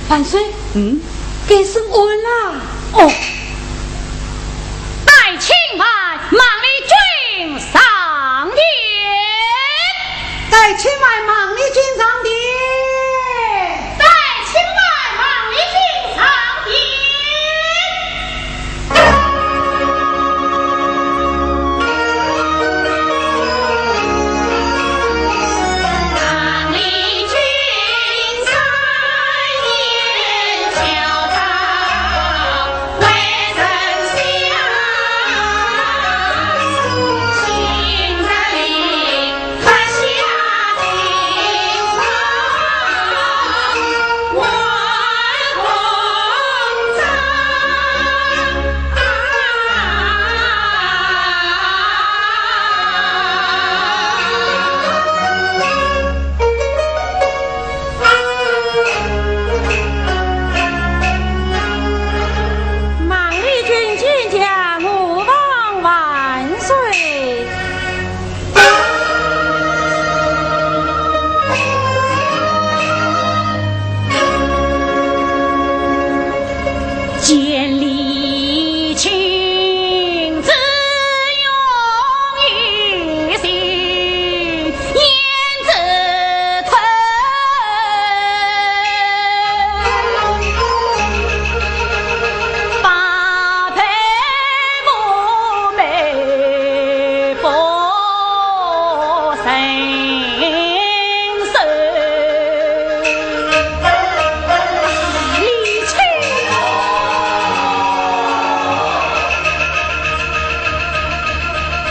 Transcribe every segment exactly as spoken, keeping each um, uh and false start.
万岁，嗯，该审案啦。哦，带请万万里君上殿。带请万万里君上殿。带请万万里君上殿。 万里君见驾，吾皇万岁。 见礼请自用一心，言自吞。八百无奈不承受。 李清。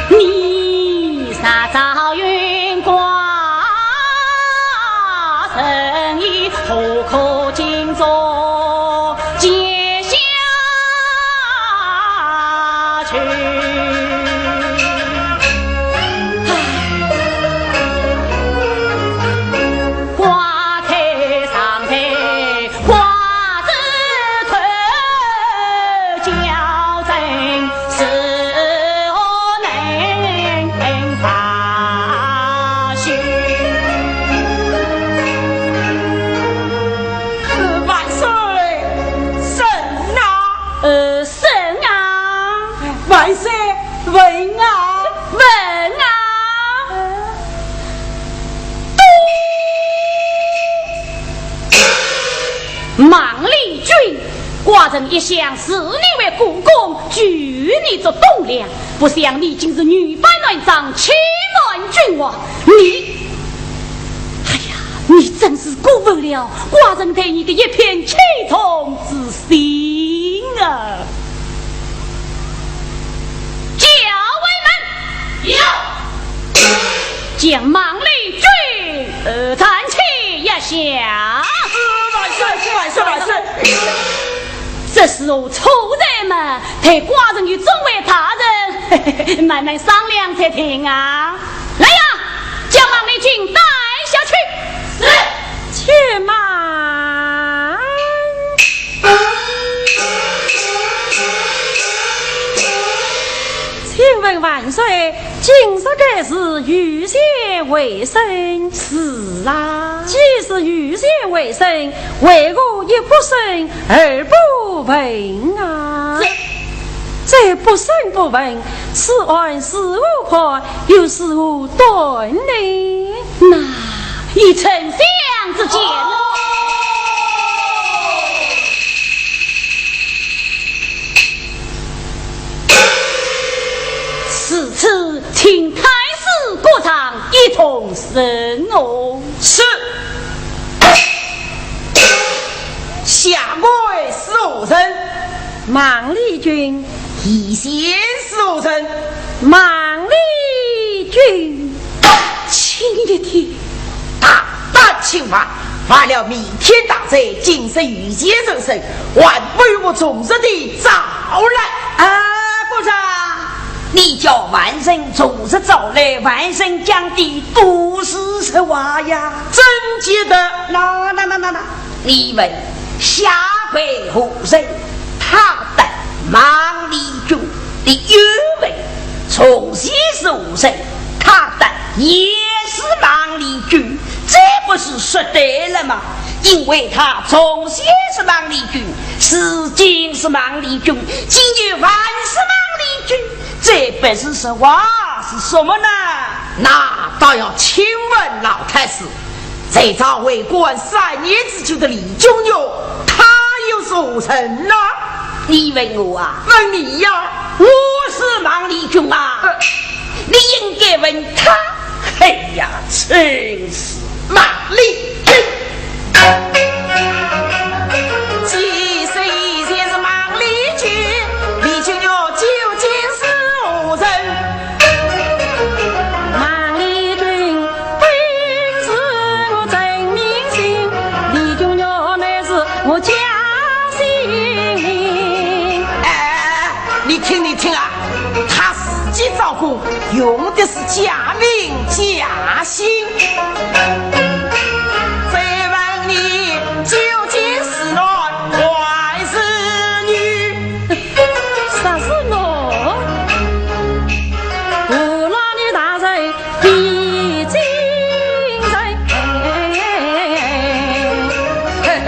你若早云挂神衣，何苦今朝见驾去？ 挂在上头，挂在头，叫人是何能罢休？万岁，圣啊！呃，圣啊！万岁，问啊！问啊！ 孟丽君，寡人一向视你为国公，拒你做栋梁，不想你竟是女扮男装，欺瞒君王。你，哎呀，你真是辜负了寡人对你的一片器重之心啊！校尉们，有！ 将孟丽君，呃，暂且压下。万岁，万岁，万岁！这时候，丑人们，待寡人与众位大人，嘿嘿嘿，慢慢商量才定啊。来呀，将孟丽君带下去。是。且慢。 请问万岁，今日该是御前会审？是啊。既是御前会审，为何一不审二不问啊？这，这不审不问，此案如何破，又如何断呢？那 依丞相之见。如此，请太师、各堂一同审哦。是。下官是何人？孟丽君。 以前是何人？孟丽君。轻一点。大胆轻犯，犯了弥天大罪，今日御前受审，还不与我从实地招来？啊，部长，你叫犯人从实招来，犯人讲的都是实话呀。真记得？那，那，那，那，那。 你问下跪何人？他答孟丽君。你又问从前是何人？他答也是孟丽君。这不是说对了吗？因为他从小是孟丽君，如今是孟丽君，今后还是孟丽君，这不是说话是什么呢？那倒要请问老太师，在朝为官三年之久的李君玉，他又是何人呢？你问我啊？问你呀。我是孟丽君啊。呃。你应该问他。哎呀，真是。孟丽君。既是以前是孟丽君，李君玉究竟是何人？孟丽君本是我真名姓，李君玉乃是我假姓名。哎，你听，你听啊，他自己招供，用的是假名假姓。再问你，究竟是男还是女？啥是男？无奈你大人 已经在。嘿嘿，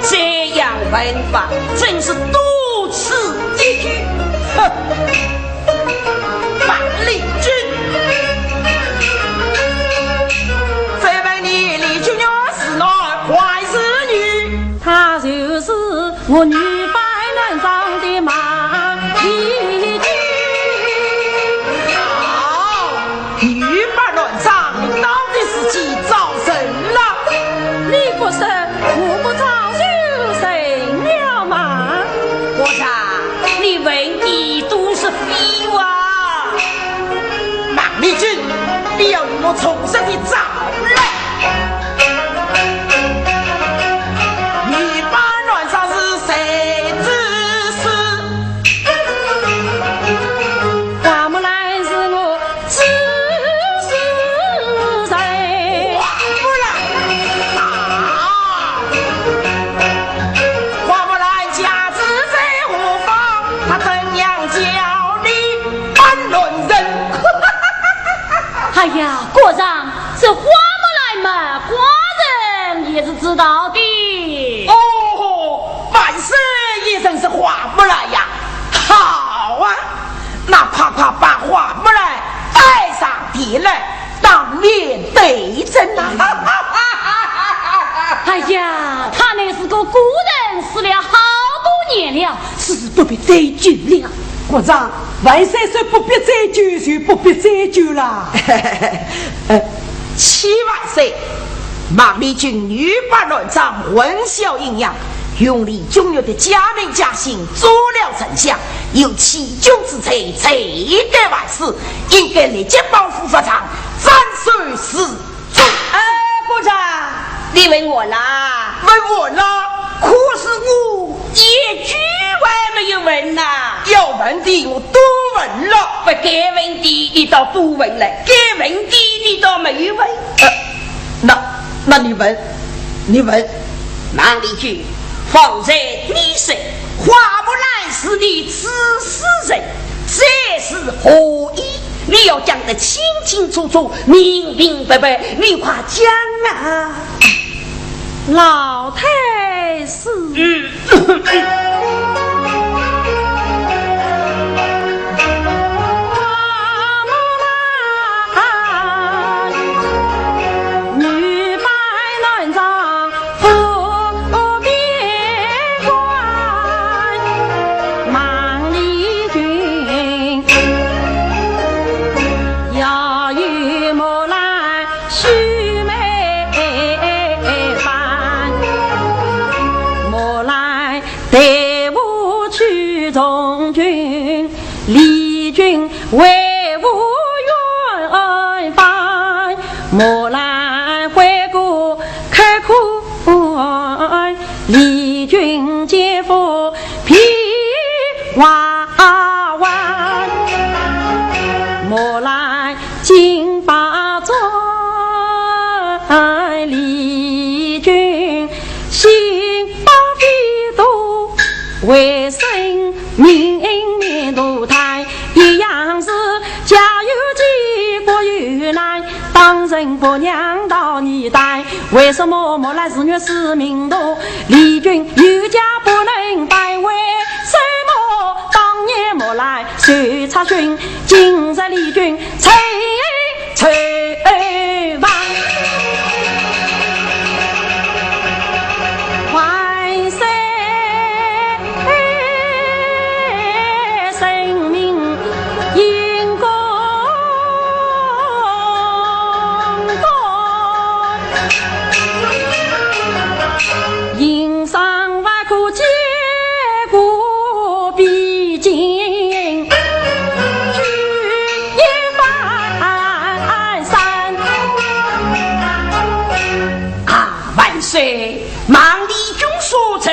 这样问法真是多此一举。哼，孟丽君，再问你，李君玉是男还是女？他就是 我女扮男装的孟丽君。哦，女扮男装，你到底是几招人了？你不说，我不早就认了吗？我说，你问的都是废话。孟丽君，你要与我从实地招来。 女扮男装是谁之事？花木兰是我之事。花木兰？啊！花木兰家住在何方？她怎样教你扮男人？哎呀，国丈， 这花木兰嘛，寡人也是知道的。哦，万岁也认识花木兰呀。好啊，那快快把花木兰带上殿来，当面对质啊。哎呀，她乃是个古人，死了好多年了，是不必追究了。国丈，万岁说不必追究，就不必追究了。呃， 启万岁，孟丽君女扮男装，混淆阴阳，用李君玉的假名假姓做了丞相，有欺君之罪，罪得万死，应该立即保释法场，斩首示众。哎，国丈，你问我啦？问我啦？可是我 一句还没有问呐。要问的我都问了。不该问的你倒不问了，该问的你倒没有问。呃，那，那你问，你问。孟丽君，方才你说花木兰是你指使人，这是何意？你要讲得清清楚楚、明明白白，你快讲啊！ 老太师。嗯。须眉般。木兰待我去从军，李君为我远番。木兰回顾开苦恨，李君见父披挂还。木兰 金榜中，李君心把飞渡，为生命面独叹，一样是家有妻国有男，当人婆娘到你带，为什么木兰是女是名徒？李军有家不能带，为什么当年木兰受查讯，今日李军才才亡？万岁！ 生命因果功，因伤万苦结果毕竟，举一反三。啊，万岁！ 孟丽君所称，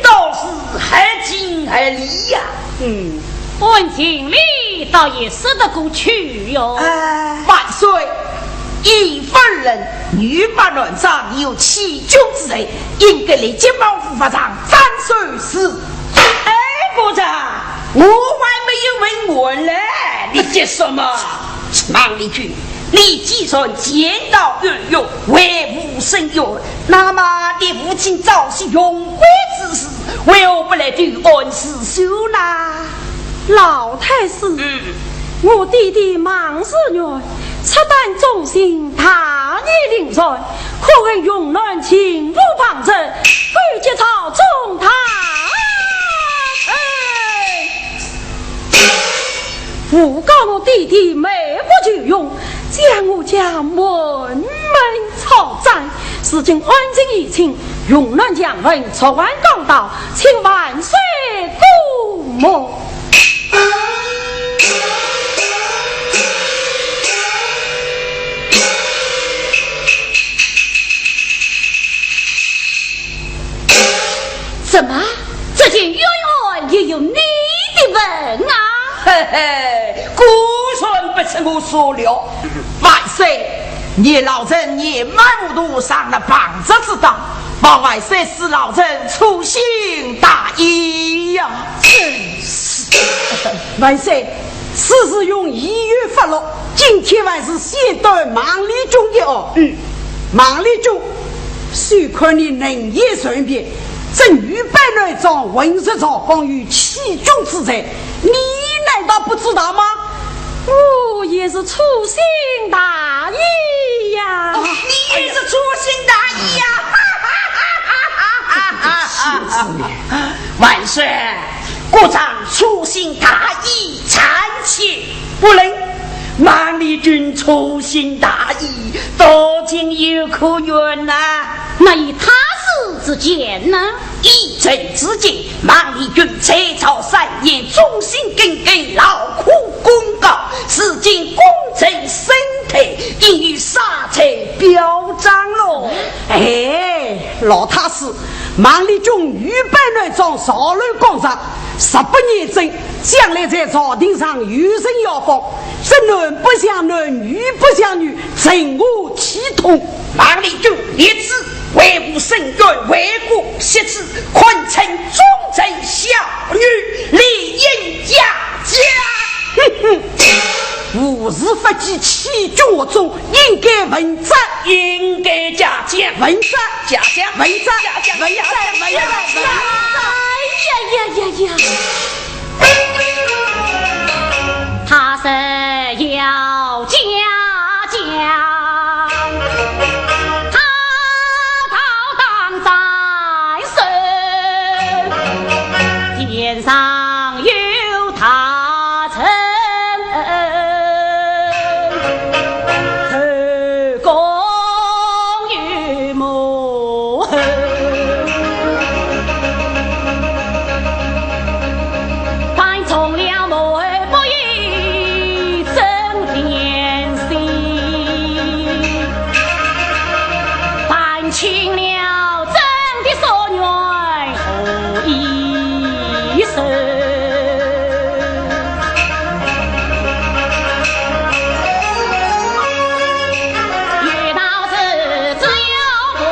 倒是合情合理呀。嗯，按情理倒也说得过去哟。哎，万岁，一夫人女扮男装，有欺君之罪，应该立即保护法场，斩首示众。哎，部长，我还没有问完嘞，你急什么？孟丽君， 你既然前道有约，为父伸冤，那么你父亲早些荣归之时，为何不来投案自首呢？老太师，嗯。我弟弟孟士元，出旦忠心，大义凛然，可恨荣乱，情妇旁着，勾结朝中大臣。 诬告我弟弟卖国求荣，将我家满门抄斩。如今案情已清，荣乱将稳，昨晚刚到，请万岁过目。 怎么，这件冤案也有你的份啊？嘿嘿，果然不出我所料。万岁，你老臣年迈糊涂，上了旁着之当，望万岁恕老臣粗心大意呀。万岁，此事用医院发落，今天还是先断孟丽君一案。嗯。孟丽君， 虽看你能言善辩，这女扮男装混入朝纲，有欺君之罪，你难道不知道吗？我也是粗心大意呀。哦，你也是粗心大意呀。万岁， 国丈粗心大意，残缺不仁。孟丽君粗心大意，多情有可原呐。那依他事之见呢？依朕之见，孟丽君在朝三年，忠心耿耿，劳苦功高，如今功成身退，应予赦罪表彰喽。哎，老太师，孟丽君女扮男装，造反刚刚， 实不严正，将来在朝廷上有人效仿，这男不像男，女不像女，成何体统？孟丽君立志为父伸冤，为国惜子，堪称忠贞孝女，理应嘉奖。哼哼，无事发起欺君恶状，应该问斩。应该嘉奖。问斩。嘉奖。问斩。嘉奖。问斩。问斩。问斩。哎呀呀呀呀！他是要嘉奖，他高堂斩首，殿上有大臣，后宫有母后。 搬重了母后不宜真偏心，搬轻了朕的夙愿何以寿？有道是只有我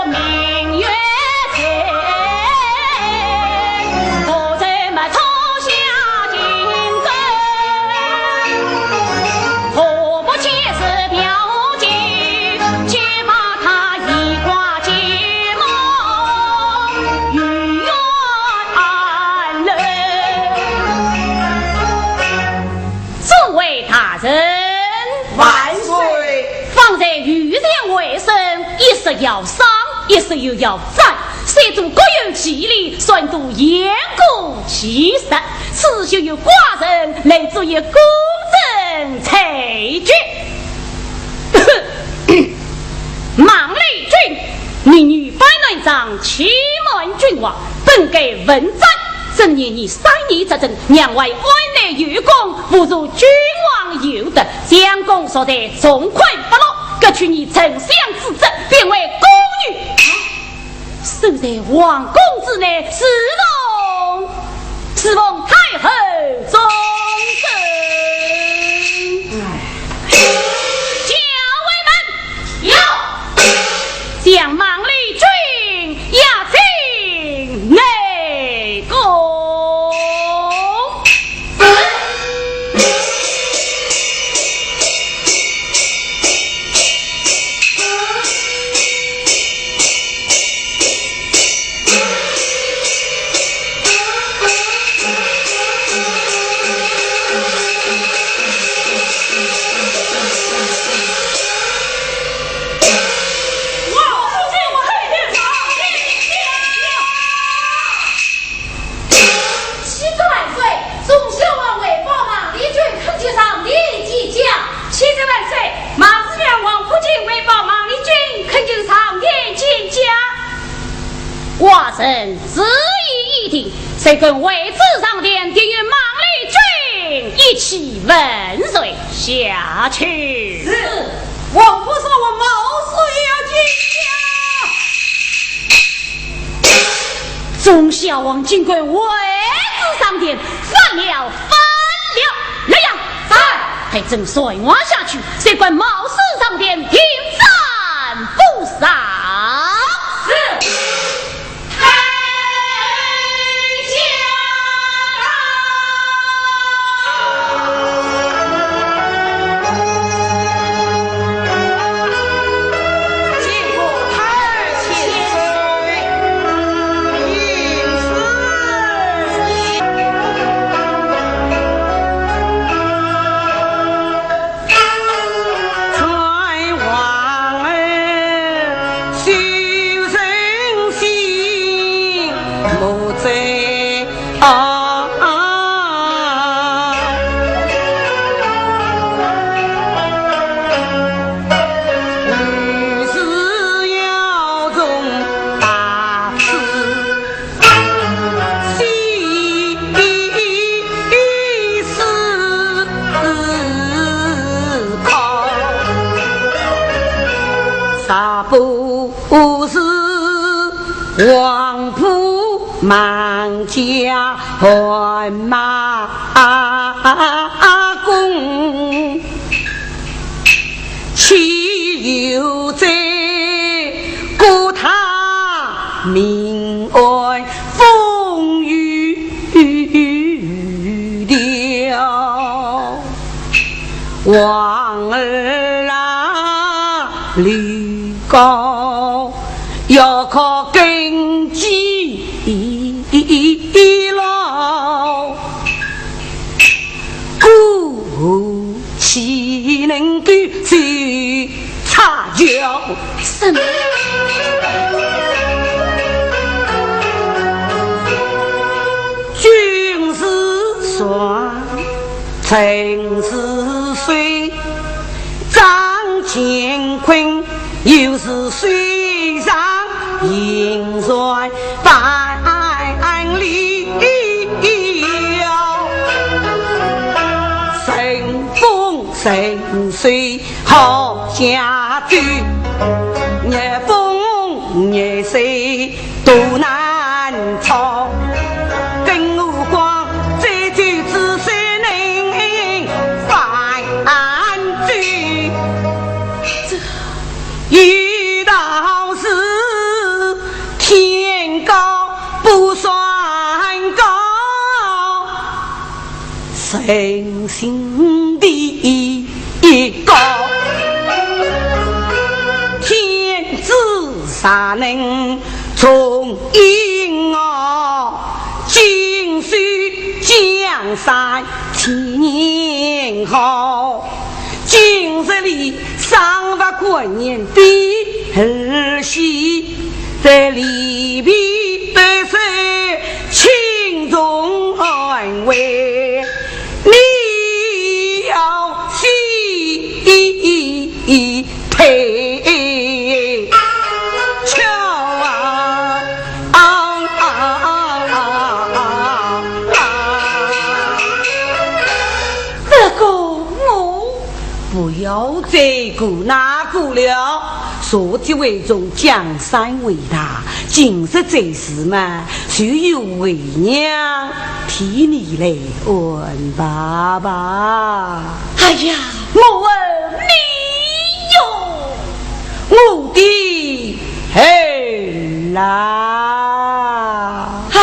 命运只有要斩，三种各有其理，算作言过其实。此时有寡人来做一个公正裁决。孟丽君，你女扮男装，欺瞒君王，本该问斩。 怎奈你擅言执政，让外安内有功，不如君王有德，将功赎罪，从宽不落，革去你丞相之职，变为宫女，守在皇宫之内，侍奉，侍奉太后终身。校尉们，有！ 将孟丽君押进内宫。启奏万岁，忠孝王为保孟丽君，恳求上殿见驾。启奏万岁，孟子元王普请为保孟丽君，恳求上殿见驾。寡人主意已定，谁敢违旨上殿，定与孟丽君一起问罪。下去。是。 王婆说我冒死也要见驾。忠孝王竟敢违旨上殿，反了，反了！来呀，在！待朕传话下去，谁敢冒死上殿，定斩不赦。是。什么？在里边得受轻重安慰，你要细配巧啊。这个我不要这个那个了，说这位中江山为大，今日这事嘛，就由为娘替你来安排吧。哎呀，我儿你哟，我的儿啦！唉。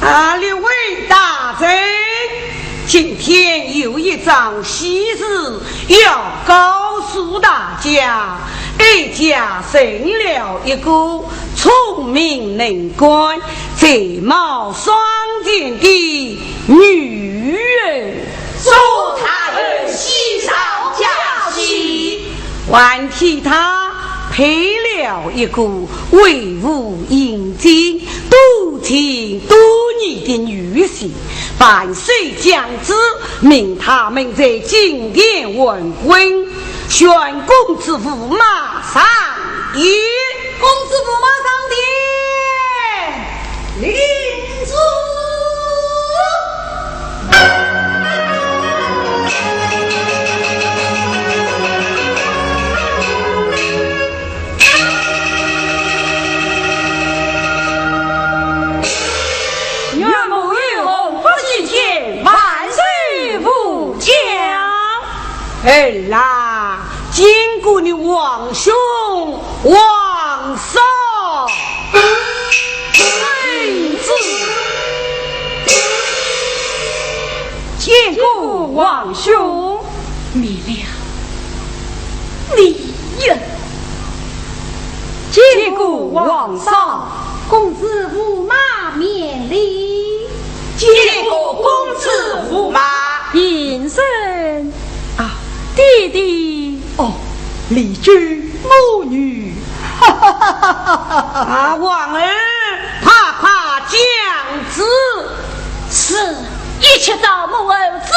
啊，列位大人，今天有一桩喜事要告诉大家。哀家认了一个聪明能干、才貌双全的女儿。祝大人喜上加喜。 还替她配了一个为父英俊、多情多义的女婿，万岁降旨，命他们在金殿完婚，宣公子驸马上殿。公子驸马上殿。 领旨。岳母有何不齐天，万岁无疆。儿啊， 见过你皇兄、皇嫂。领旨。见过皇兄。免了。你呀。见过皇嫂。公子驸马免礼。见过公子驸马。平身。 啊，爹爹。哦，丽君母女。啊，皇儿，快快降旨。是，一切照母后旨